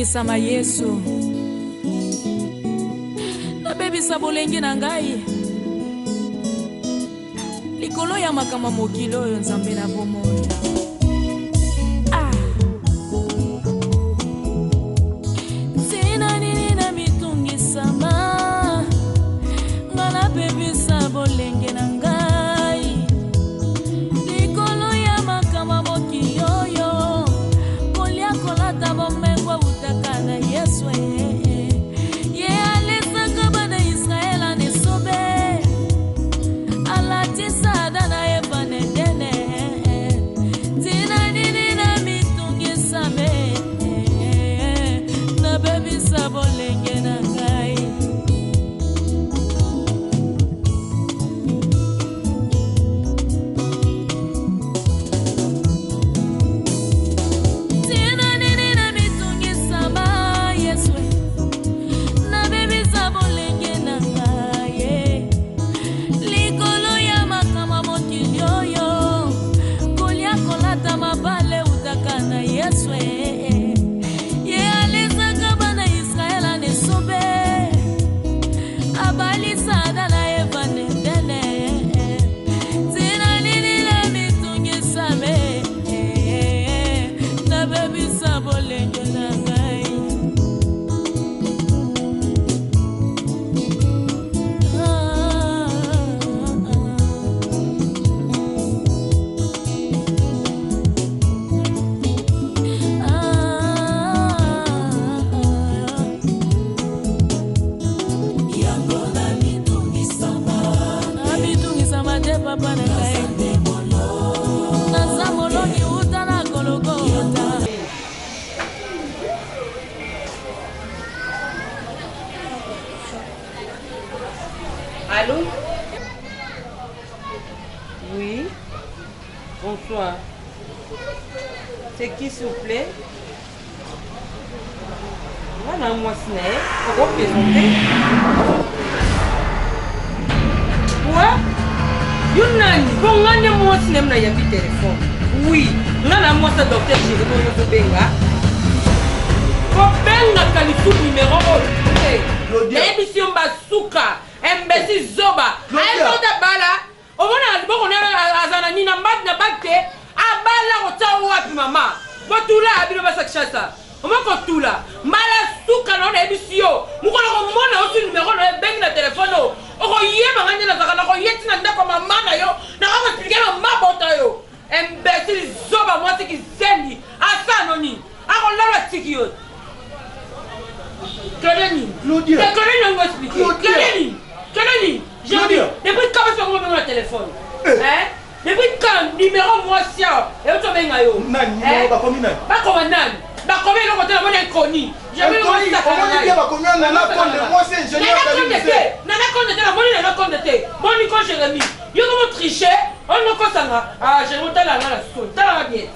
Namitungisama Yesu, nabebisa bolenge na ngai likolo ya makambo ya mokili oyo Nzambe na bomoi. Ah. Ntina nini namitungisama, nga nabebisa bolenge na ngai likolo ya makambo ya mokili oyo, kolia kolata bomengo eutaka na Yesu eh. Ye alesaka bana Israela na esobe, alatisa Ada na Eva na Edene. Ntina nini namitungisame, nabebisa bolenge na ngai. Ntina nini namitungisama Yesu, nabebisa bolenge na ngai likolo ya makambo ya mokili oyo, kolia kolata mabale eutaka na Yesu. Ye alesaka bana Israela na esobe, abalisa Ada na Eva na Edene. Ntina nini namitungisame, nabebisa bolenge na ngai. Ah, ah, ah. Yango namitungisama, Namitungisama te papa na ngai, naza molongi uta na Golgotha. Allô? Oui. Bonsoir. C'est qui s'il vous plaît? Nga na mwasi na ye, okopresente? Wa? Yo nani? Mpo nga nde mwasi na ye nayambi telefone. Oui, nga na mwasi ya docteur Jérémy oyo ozobenga. Kobengaka lisusu numero oyo te. Claudia. Nayebisi yo mbasuka, imbécile zoba. Claudia. Ayebi ota bala, omonaka liboko na ye aza na nini na mbadi na bag te, abala kotia wapi mama? Botula bino basi ya Kinshasa. Omoni kotula mbala suka na yo nayebisi yo mokolo komona yo si numero na yo ebengi na telefone oyo okoyeba ngai nde nazalaka nakoye ti na ndako ya mama na yo nakoki koexplike mama bota yo imbécile zoba mwasi kizengi asala no nini akolala atiki yo Claudia nini Claudia. Te Claudia nini yango explike Claudia. Claudia nini Claudia nini Jérémy Claudia. depuis quand basi bango babenga na telefone Eh. hein depuis quand numéro mwasi awa euti obenga yo Nani numéro Hein? bakomi nani? bakoma nani bakomi eloko te namoni inconnu Inconnu, omoni bien bakomi wana Nana Konde, mwasi ingénieur Nana David Konde Mzee. te Nana Konde te namoni Nana Konde te boni ko Jérémy yo komo triche olingo kosanga ah Jérémy tala nga na soni tala nga bien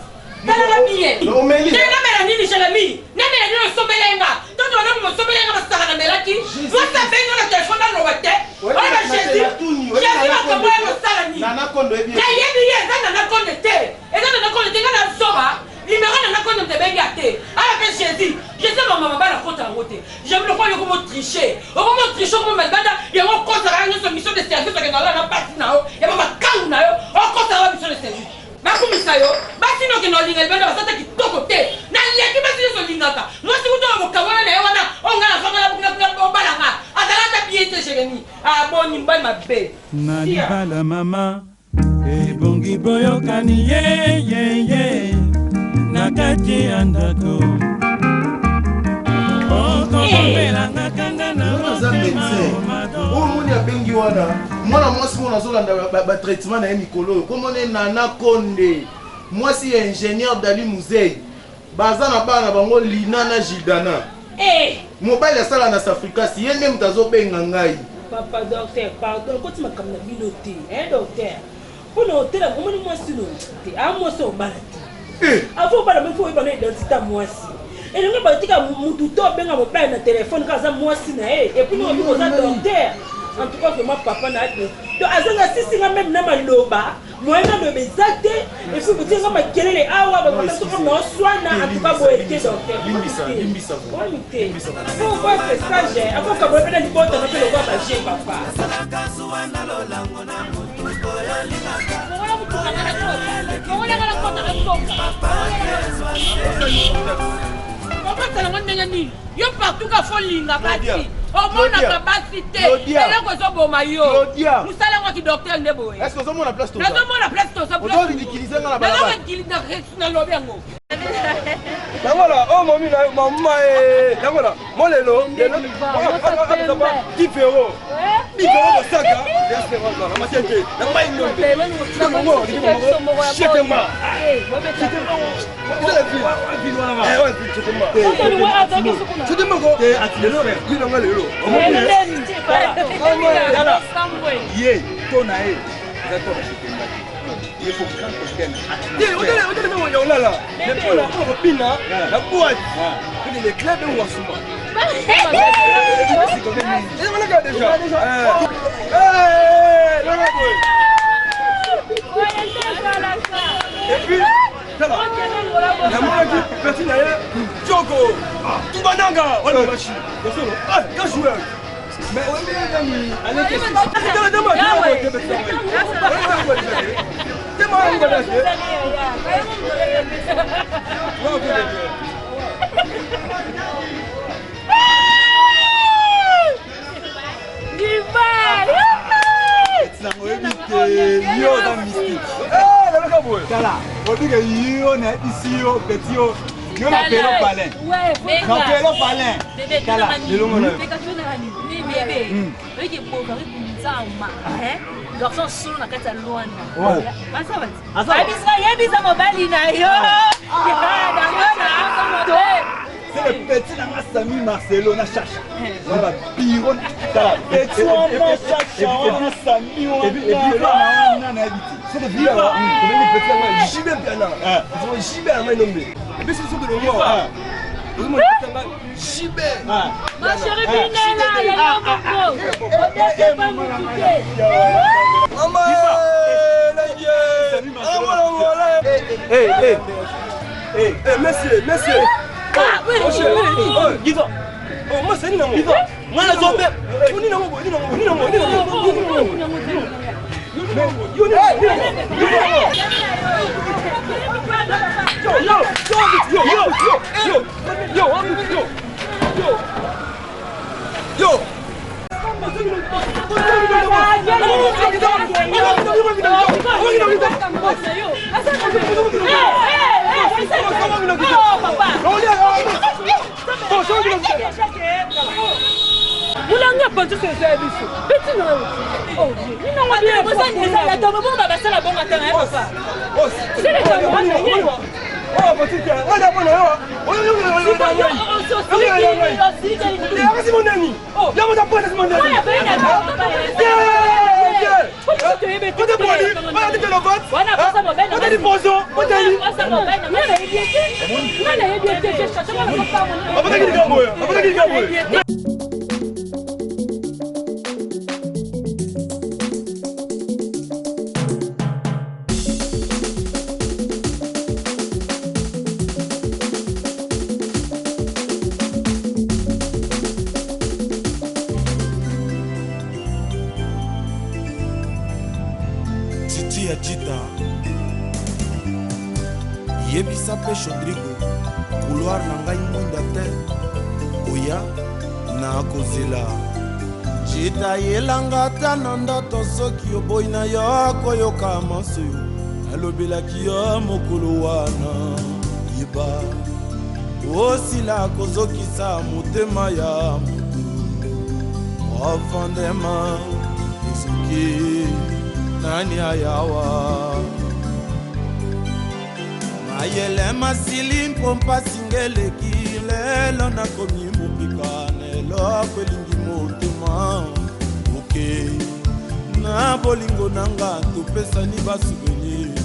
tala nga bien Mais omeli, Te namela nini Jérémy namela nini osombele nga toto wana mosombele nga basaka namelaki Jésus. mwasi abengi nga na telefone naloba te Oyebi oyo ba na- Jésus na tuni, oyebi Jésus Nana makambo Konde oyo te. kosala nini Nana Konde oyebi ye te. nayebi ye eza Nana Konde te eza Nana Konde te nga na zoba numero Nana Konde moto ebengi ya te ala mpe Jésus Jésus mama mabala akota yango te Jérémy lokola yo komo triche okomo triche okomo malibanda yango okosaka ya nyonso mission de service okenda olala na basi na yo ya bamakangu na yo okosaka ba mission de service bakumisa yo basi nokende olinga libanda baza ta kitoko te naleki basi nyonso olingaka mwasi kutu oyo bokabwana na ye wana oyo ngai nafangana obalanga azala ata bien te Jérémy aboni mobali mabe Na libala mama ebongi boyokani ye ye ye na kati ya ndako okobombelanga kanda na Wana aza motema médecin. omado Oyo omoni abengi wana mwana mwasi mona azolanda batraitement na ye mikolo oyo komona ye Nana Konde mwasi ya ingénieur Dali Muzei baza na bana na bango Lina na Gildana Eh, mobali asala na Safricas ye nde moto azobenga ngai Papa docteur, pardon, koti makambo na bino te, hein docteur. Mpona otela omoni mwasi no te, a mwasi obala te. Eh, Avant obala mo faut oyeba na identité ya mwasi. Elingi batika mutu to abenga mobali na telefone kaka aza mwasi na ye et puis noko oza docteur. En tout cas vraiment papa na donc azanga sisi nga meme na maloba moyen na loba eza te et puis botie nga makelele awa ba papa soko na oswana en tout cas boye te docteur. Limbisa, limbisa. Oyo te. Faut faut être sage akoka boye pe na libota na pe lokola ba jeu papa. Okosala ngo ndenge nini yo partout ka folinga basi omonaka basi te eloko ezoboma yo mosala yango ki docteur nde boye. Ozomona place? Nazomona place toza. Ozoridiculiser nga na balabala. Nalobi yango. Yangola oyo mami na mama e yangola mo lelo lelo difero difero kosaka na matete na mai ndombe chetema. Soki moko lelo bilonga lelo ye to na ye eza to na chetemba te, ye faut grand costume. Te olala mais mpona kobina na boîte pene le club ewasuma ezalaka déjà lona boye. Et puis tala, namonaki petit na ye Joko Tubananga wana mashi grand joueur, mais oyebi nani? Sango oyebi te, yo oza mystique. Tala, obike yo nayebisi yo petit yo yo na pelo palin, na pelo palin. Tala elongo na yo. Garçon solo na kati ya Lwanda yebisa mobali na yo. C'est le petit nanga Sami Marcelo na Chacha. Wana biro tala petit wana Chacha wana Sami wana na yebi te. C'est de vie là. Obengi petit nanga JB Mpiana. JB anga enombe. Et puis c'est surtout de moi. Ozomona petit nanga JB. Ma chérie Binela ya yo moko odeke pa mutu te. Mama Eh eh eh eh monsieur, monsieur. Ah oui. Oh, Giva. Oh, moi c'est nini nango? Giva. Mwana zombe. Nini nango? Nini nango? Nini nango? Nini nango? Nini nango? Yo, yo, yo, yo, yo, yo, yo, yo, yo, yo. Molanga panzi so eza ya biso peti na bongo basala bongo ata na ye papa. Titi ya Jita, yebisa mpe Chodrigo, couloir na ngai mwinda te, oya na kozela Jita yelanga ata na ndoto. Soki oboyi na yo koyoka maso yo nalobelaki yo mokolo wana, yeba osila kozokisa motema ya motu profondément. Esoki nani ayawa mayele masili mpo mpasi ngeleki lelo nakomi mopika na eloko elingi motema oke na bolingo na nga topesani basouvenir te.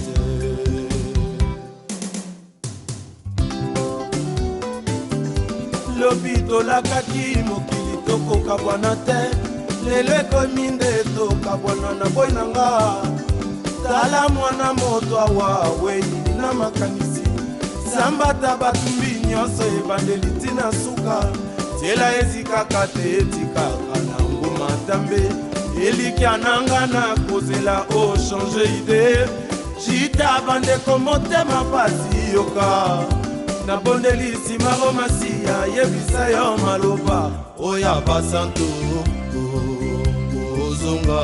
Lobi tolakaki mokili tokokabwana te, lelo ekomi nde tokabwana na boyi na nga. Tala mwana moto awa wei na makanisi, sambata batumbi nyonso ebandeli ntina suka, nzela ezikaka te etikaka na nguma tambe. Elikya na nga na kozela o change idée, jita bandeko motema pasi yoka. Nabondeli nsima masiya yebisa yo maloba oyo basantu ozonga.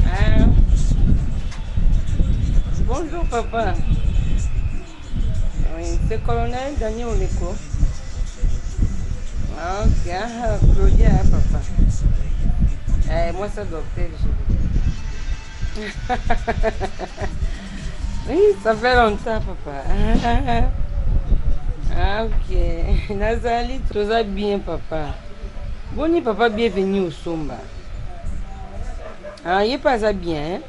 Ah. Bonjour papa. Oui, c'est colonel Daniel Oleko. Ah, ok, ah, Claudia, hein, papa. Eh, moi c'est docteur. Je... oui, ça fait longtemps papa. Ah, ok. Nazali, toza bien papa. Boni papa, bienvenue au Somba. Ah, il est pas ça bien.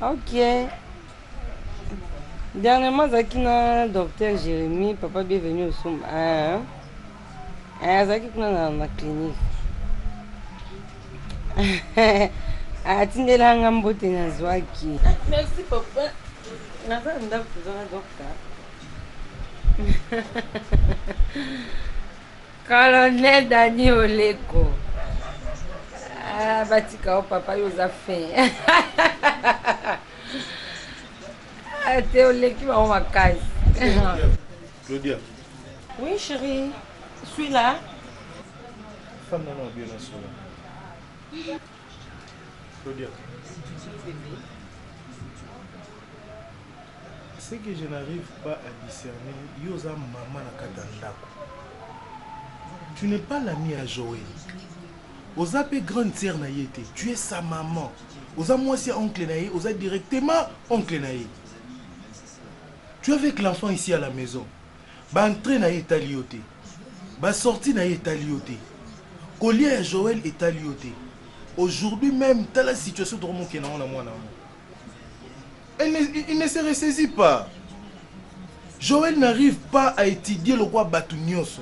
Hein? Ok. Dernièrement, azalaki na docteur Jérémie, papa bienvenue au Somba. Ah, ah, azalaki kuna na, na clinique. Atindela nga mbote nazwaki. Merci papa. Naza na ndako toza na docteur. Colonel Dani Oleko. Ah, batika yo papa yo oza fin. Ah, te oleki bango makasi. Claudia. Oui chérie, je suis là. Femme nana bien na solo. Claudia. Bébé. Ce que je n'arrive pas à discerner, yo oza mama na kati ya ndako. Tu n'es pas l'ami à Joël. Oza pe grande sœur na ye te. Tu es sa maman. Oza mwasi ya oncle na ye, oza directement oncle na ye. Tu es avec l'enfant ici à la maison. Ba entrée na ye etali yo te. Ba sortie na ye etali yo te. Kolia ya Joël etali yo te. Aujourd'hui même, tala situation tokomokenda ngo na mwana yango. Elle ne, il ne se ressaisit pas. Joël n'arrive pas à étudier le roi batu nyonso.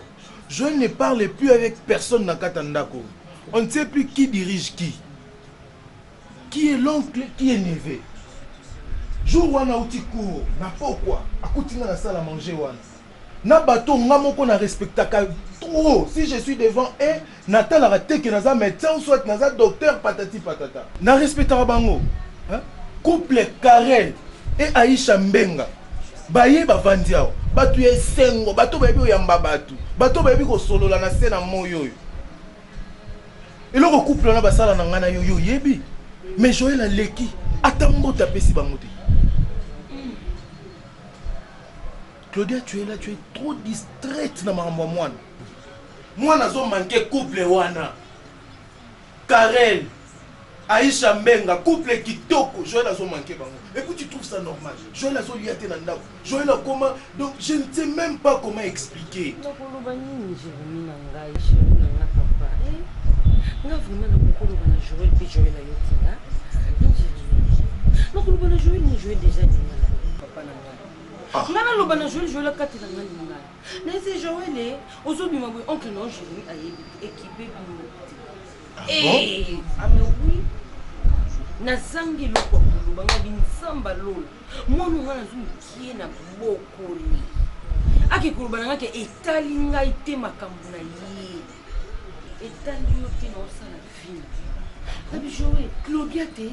Joël ne parle plus avec personne na kati ya ndako. On ne sait plus qui dirige qui. Qui est l'oncle, qui est neveu. Jour wana auti cours, na pokwa, akuti nga na salle à manger wana. Na bato nga moko na respectaka trop. Si je suis devant eux, natalaka te ke naza médecin ou soit naza docteur patati patata. Na respectaka bango. Hein? Couple Karel et Aisha Mbenga. Baye bavandi awa. Bato ya esengo, bato bayebi oyamba bato, bato bayebi kosolola na se na moi oyo. Eloko couple wana basala na ngai na yo yo oyebi. Mais Joël aleki ata mbote apesi bango te. Claudia, tu es là, tu es trop distraite na makambo ya mwana. Mwana azo manquer couple wana. Karel, Aisha Mbenga, couple kitoko, Joël azo manquer bango. Et puis tu trouves ça normal. Joël azo lia te na ndako. Joël akoma, donc je ne sais même pas comment expliquer. Nakoloba nini Jérémie na ngai, chéri na nga papa. Eh? Nga vraiment nakokoloba na Joël pe Joël ayoki nga. Jérémie. Nakoloba na Joël ni Joël déjà alinga na papa na ngai. Ah. Nga naloba na Joël, Joël akatela nga lingala. Nayebisi Joël eh, ozobima boye oncle na yo Jérémie ayebi te, ekipe bino te. Ah bon? Eh, ah mais oui. Nazangi eloko ya koloba nga binzamba lola. Mwana nga nazwi mokie na bokoli. Ake koloba na nga ke etali ngai te makambo na ye. Etali yo te na osala vie. Nabi Joël, Claudia te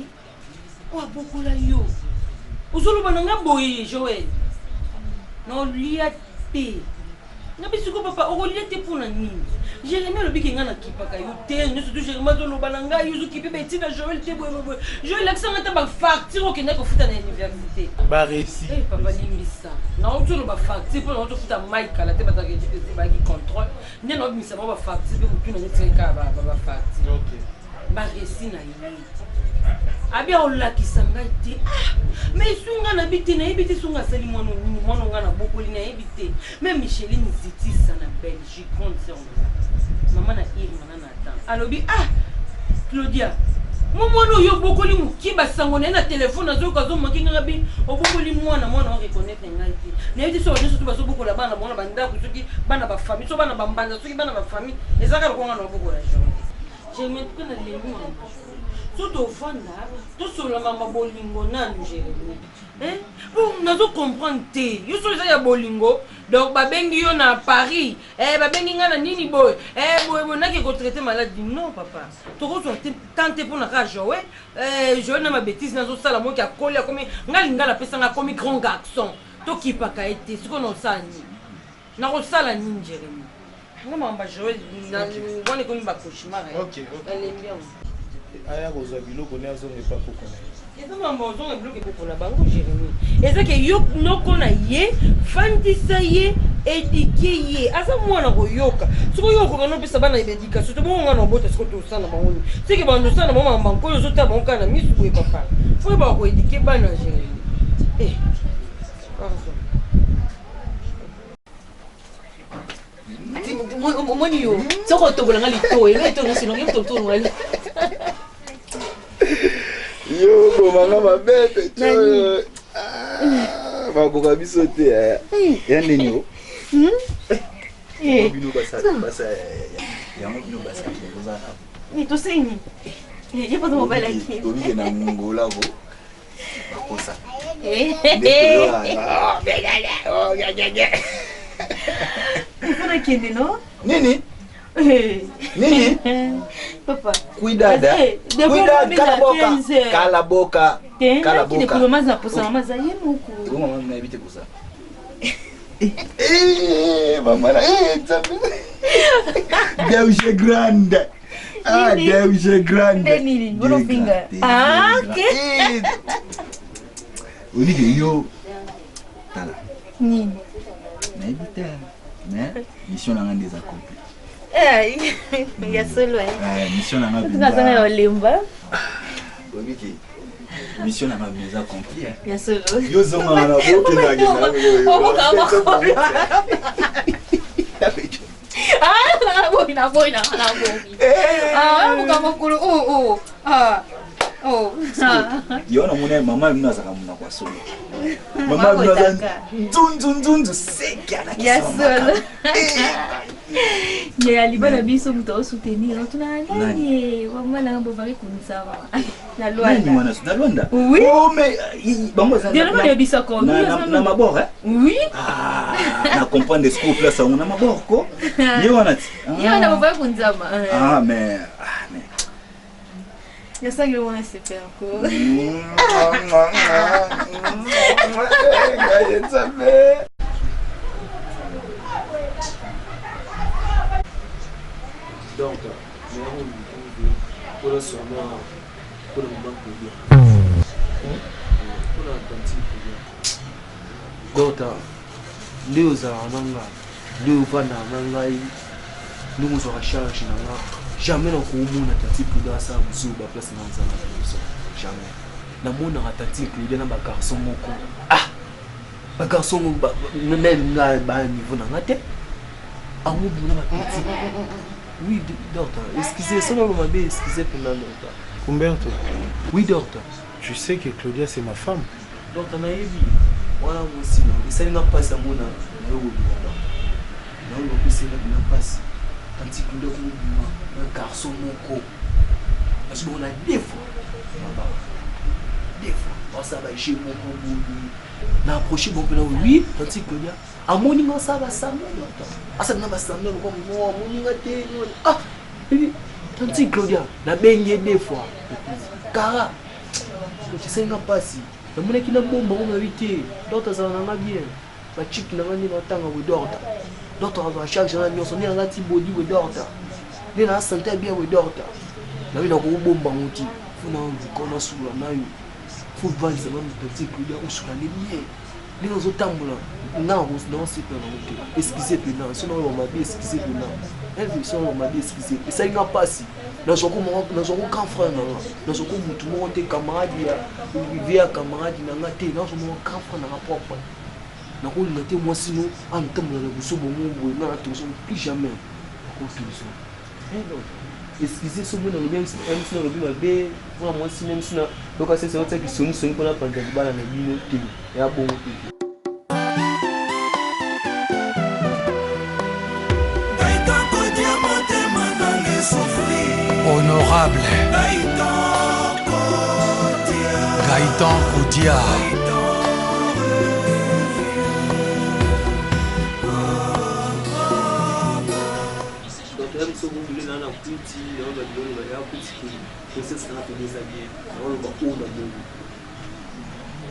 oyo abokola yo. Ozoloba na nga boye Joël. Na olia te. Ngabi siko papa okolia te mpo na nini? Jérémie alobi ke ngai nakipaka yo te nyonso tu Jérémie azoloba na ngai yo ozokipe baetude ya Joël te boye boye. Joël lakisa ngai ata bafacture okendaki kofuta na université. Baresi. Eh papa limbisa. Nauti oloba facture mpo nauti ofuta mai kala te bazalaka eduke bayaki contrôle nde naobimisa bango bafacture mpe kotuna neti kaka bafacture. Okay. Baresi na ye. Abi aolakisa ngai te. Ah, mais esunga na bi te, nayebi te songa asali mwana nini, mwana ngai na bokoli nayebi te. Mais Micheline Zitisa na Belgique, grande sœur na nga. Mama na Irma na Nathan. Alobi ah, Claudia. Mwa mwana oyo obokoli mokie basango na ye na telefone azoyoka azomaki ngai bi obokoli mwana mwana o reconnaître ngai te. Nayebi te soki nyonso to bazobokola bana bango na bandako soki bana bafamille soki bana bambanza soki bana bafamille eza kaka lokola ngai na obokola Jeremie. Jeremie en tout cas nalembi makambo. So tovanda tosolola makambo ya bolingo nanu Jeremie. Hein? Po nazo comprendre te. Yo soki eza ya bolingo donc babengi yo na Paris eh babengi ngai na nini boye eh boye boye nake ko traiter malade non papa. Tokozwa te temps te pona kaka Joël eh Joël na ma bêtise nazo sala moki akoli akomi ngai lingala apesa ngai akomi grand garçon. Tokipaka ye te sikoyo na osala nini? Nakosala nini Jeremie? Nga makambo ya Joël wana ekomi ba cauchemar. Ok, ok. Nalembi yango. Aya kozwa biloko ne azonga epa koko na ye. Eza makambo ozonga biloko ekoko na bango Jeremie. Eza ke yo noko na ye fandisa ye edike ye aza mwana koyoka soki oyo okoka nopesa bana education te bongo nga na obota sikoyo tosala na bango nini seke bando osala na bango makambo bankoyo ozotala bango kaka na misu boye papa fo oyebaka koedike bana Jeremie eh pardon. Omoni yo soki otobola nga litoyi nga litoyi nyonso elongi otobola nga yo bomanga mabe peto ah, bakoka biso te eh. ya nini o hmm? eh. bino basa yango bino basala tosengi ye mpo mobalaki obike na ngola ko bakosa nakende no nini nini papa kuidada kuidada kalaboka kalaboka kalaboka maza posa mama za ye moko ebongo mama nayebi te kosa mama na nzambe Deus é grande Ah, Deus é grande. Nde nini? Unofinga. Ah, ok. Olike yo tala. Nini? Nayebi te. Mais mission na nga nde eza complet. Eh, ya solo eh. eh mission na nga mpenza. Nazanga ya olemba. Olike mission na nga mpenza eza complet. Ya solo. Yo zonga na bokendaki na yo. Ah, boyi na boyi na na boyi. Ah, muka mokolo oh oh. Ah. Oh. Yo na mona mama bino azaka monoko ya solo. Mama bino aza nzunzu nzunzu seki alakisa. Ya solo. Ya libala biso moto osoutenir tuna nani mama na bovaki kunzama. Na Luanda. Nani wana na Luanda? Oui. Oh mais bango za na na ko. Na na mabor hein? Oui. Ah, na comprendre ce place yango na mabor ko. Ye wana ti. Ye wana bovaki kunzama. Ah mais ah mais Yasangi wana super ko. Ngai nzambe. Donc, mpona sona mpona mama kolia mpona tantine kolia docteur nde ozalaka na nga nde ovandaka na ngai ndenge ozwaka charge na nga jamais nakomona tantine claudia asala buzoba place na nzala na biso jamais namonaka tantine claudia na bagarçon moko ah bagarçon meme nga ba niveau na nga te amobima na bapetit Oui, docteur. Excusez, son nom mabe, excusez pour la docteur. Umberto. Oui, docteur. Tu sais que Claudia, c'est ma femme. Docteur, nayebi. Wana mwasi na esali nga mpasi amona nayo kobima docteur. Nayo lobi esali nga mpasi. Tanti Claudia komobima na garçon moko. Nazwi bango na deux fois. Baba. Deux fois. Basala ba jeu moko boye. Na approche bango mpena oui, tanti Claudia. Amoni nga osala ba semblant docteur. Asala na ba semblant lokola mo amoni nga te. Ah, ebi tanti Claudia nabengi ye deux fois. Kara. Esali nga mpasi. Namonaki na bomba ngo nayebi te. Docteur azala na nga bien. Ba chip na nga nde natanga boye docteur. Docteur azwa charge na nyonso nde nalati body boye docteur. Nde na sante bien boye docteur. Nayebi nakobomba ngo te. Fo na luka nasolola nayo. Fo vandisa nanu tanti Claudia osola nde bien. Ndenge ozo tambola nga naosepela nango te excuse pena so naoloba mabe excuse pena evi so naoloba mabe excuse esali nga mpasi nazwako grand frère na nga nazwako motu moko te camarade ya vie ya camarade na nga te nazwa moko grand frère na nga propre nakolinga te mwasi no anotambola na biso bongo boye nga natongisa plus jamais nakotozo. Excusez soki nalobi msi nalobi mabe mpona mwasi na msi na yoka sese otia kisongisongi mpona panza libala na bino te ya bongo te. Honorable Gaëtan Kodia. Donc ya biso bobule na na kwiti na ba biloko ba ya kwiti ke process na pene eza bien na oloba oyo na bongo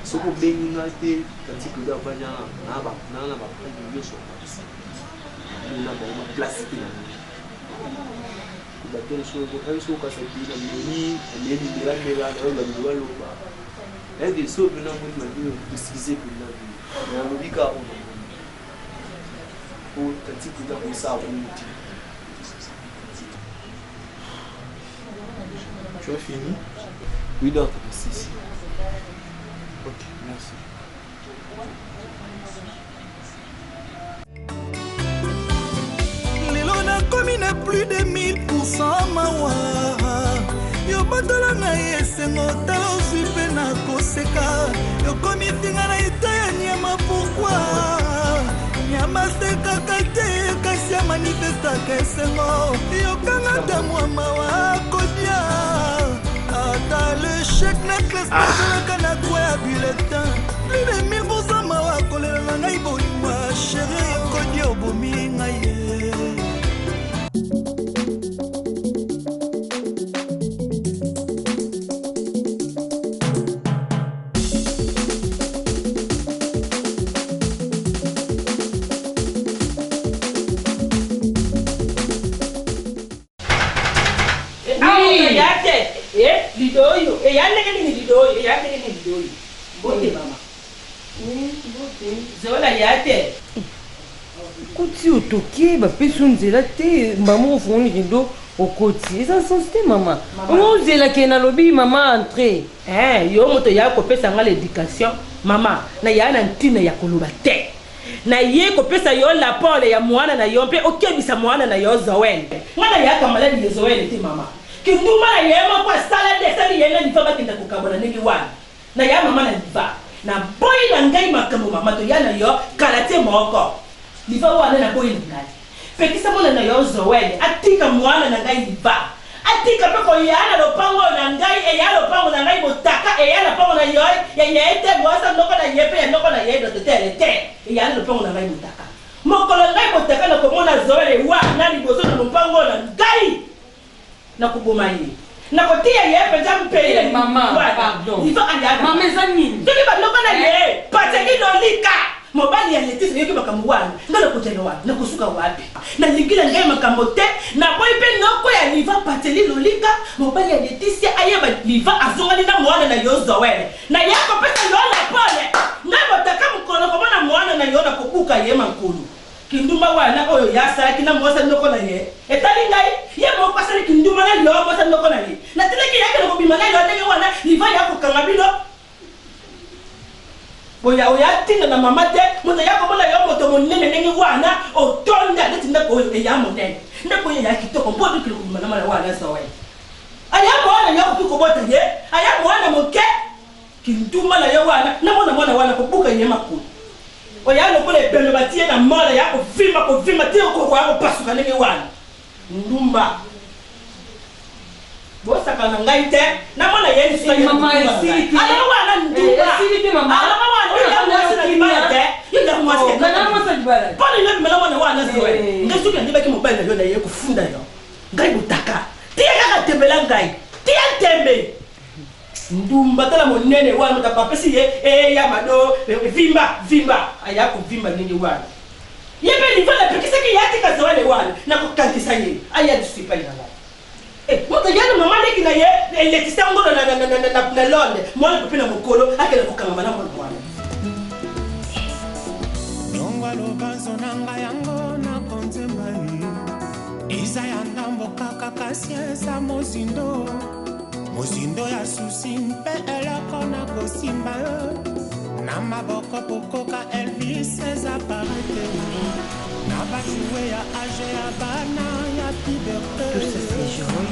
soki obengi nga te kati kuda avandi na ba na na ba preuve nyonso ya kwiti na bango ba place te na bato nyonso okasa bi na meli na meli mela mela na oyo balingi baloba eke so mpena moni mabe excuse mpena nalobi kaka oyo na Po tati kuta kosala bongo te. Tu as fini? Oui, docteur, si, si. Ok, merci. Lelo nakomi na plus de 1000% mawa. Yo botola ngai esengo, tala ozwi mpe na koseka. Yokomi tinga na eta ya nyama, pourquoi? Nyama asekaka te, kasi amanifestaka esengo. Yokanga ata mwa mawa kodia. Ata l'échec na classe nazalaka na droit ya bulletin. Plus de 1000% mawa kolela na ngai bolingo chérie kodia obomi ngai ye. Eya te eh, lido oyo eya ndenge nini? Lido oyo eya ndenge nini? Lido oyo mbote mama zola ya te. Okoti otoke bapesi yo nzela te mbala moko ofungoli rido okoti eza sens te mama ongo ozela ke nalobi mama entre. Eh, yo moto ya kopesa nga l'éducation mama, na ya na ntina ya koloba te. Na ye kopesa yo lapole ya mwana na yo mpe okebisa mwana na yo Zoel. Nga na yaka maladi ya Zoel te mama. Kindumba na ye moko asala nde esali ye na Liva bakenda kokabwana ndenge wana. Na ya mama na Liva. Na boyi na ngai makambo mama toya na yo kala te moko. Liva wana na boyi na ngai. Pekisa mwana na yo Zoel atika mwana na ngai Liva. Atika mpe koya na lopango oyo na ngai, eya lopango na ngai botaka, eya lopango na yo ya ye te, mwasa noko na ye mpe ya noko na ye dotetele te, eya na lopango na ngai botaka. Mokolo ngai botaka nakomona Zoel wana liboso na lopango oyo na ngai, nakoboma ye. Nakotiya ye mpenza mpeli na Eh, mama, wana. pardon. Liva ayaka. Mama, eza nini? Soki banoko na ye, Pateki Lolika, mobali ya Letisi ayoki makambo wana, ngai nakokende wapi? Nakosuka wapi? Nalingi na ngai makambo te, naboyi mpe noko ya Liva Pateli Lolika, mobali ya Letisia ayeba Liva azongani na mwana na yo Zoel. Naya kopesa yo lapole, ngai botaka mokolo komona mwana na yo nakobuka ye makolo. Kindumba wana oyo ye asalaki na mwasi ya noko na ye etali ngai? Ye moko asali kindumba na yo mwasi ya noko na ye. Natindaki ye akende kobima na yo ndenge wana Liva aya kokanga bino. Boya oyo atinda na mama te, moto aya komona yo moto monene ndenge wana otonda neti ndako oyo eya monene. Ndako oyo eya kitoko mpo obikile kobima na mwana wana Zoe. Aya mwana yo akoki kobota ye, aya mwana moke. Kindumba na ye wana na mona mwana wana kobuka ye makolo. Oya lokola ebembe batie na mola ya kovimba kovimba ti okokoya kopasuka ndenge wana. Ndumba. Bosakana na ngai te na mona ye lisusu Eh, aye mama, kokumba na esili ngai. te. Alonga wana Eh, ndumba. esili te, mama. Alonga wana Oyo yo ya azali mwasi na kimia. libala te. Yo ya mwasi Oh, ya nga na mwasi ya libala te. Mpo nini obimela mwana wana Zoe? Eh. Ngai soki nayebaki mobali na yo na ye kofunda yo. Ngai botaka. Tia kaka tembe na ngai. Tia tembe. Ndumba tala monene wana moto apesi ye eya mado vimba vimba aya kovimba ndenge wana ye mpe liva napekisaki ye atika zoele wana nakokangisa ye aya lisusu epai na ngai. Eh, moto ya na mama leki na ye elekisa ngolo na, na, na, na, na, na Londres mwana mpe na mokolo akende kokangama na mwana wana. Longwa lobanzo na ngai yango nakonzemba ye eza ya ndambo kaka kasi eza mozindo mozindo ya susi mpe eloko na kosimba yo na maboko pokoka Elvis eza parete na bajoue ya age ya bana ya Tout ça c'est géré.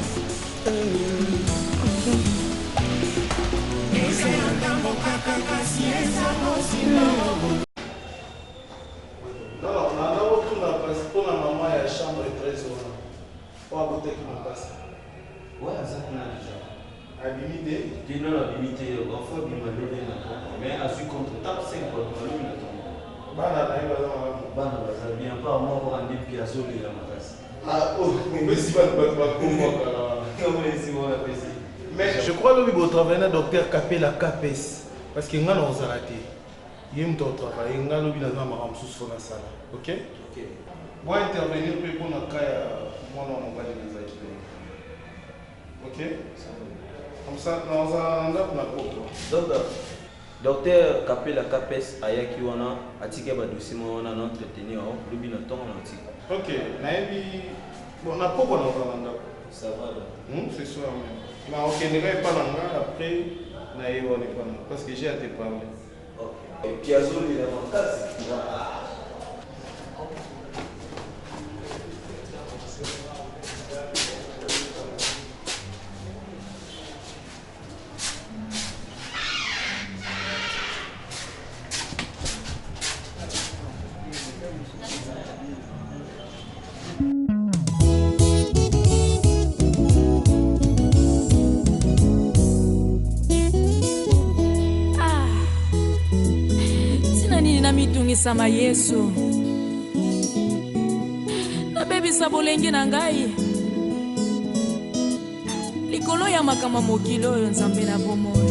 Eza ya ndambo kaka kasi eza mozindo. Non, non, nanda kotuna mpona mama ya chambre 13 wana oyo abotaki makasi. Ouais, aza kuna déjà. Abimi te? Te, non, abimi te. Enfant abima lobi na ntongo. Mais azwi contre temps 5 abima lobi na ntongo. Bana na ye baza malamu? Bana baza bien, part moko kaka nde mpe azolela makasi. Ah, oh, opesi bato bato bakombo kala wana. Ngambo esi wana apesi. Mais je crois lobi botravaille na docteur Kapela Kapes parce que nga na ozala te. Ye moto akotravaille nga lobi naza na makambo mosusu fo nasala. Ok? Ok. Bo intervenir mpe mpo na cas ya mwana wa mobali nazalaki na ye. Ok? Comme ça nazala na ndako na pokwa. Docteur, Docteur Kapela Kapes ayaki wana atiki ba dossier mwa wana na entretenir yango lobi na ntongo na otika. Ok, nayebi bon na pokwa nazala na ndako. Ça va donc. Ce soir même. Na okendeka epa na nga après na ye wana epa na parce que j'ai à te parler. Ok. Et puis azolela makasi. Ah, ntina nini namitungisama yesu nabebisa bolenge na ngai likolo ya makambo ya mokili oyo nzambe na bomoi.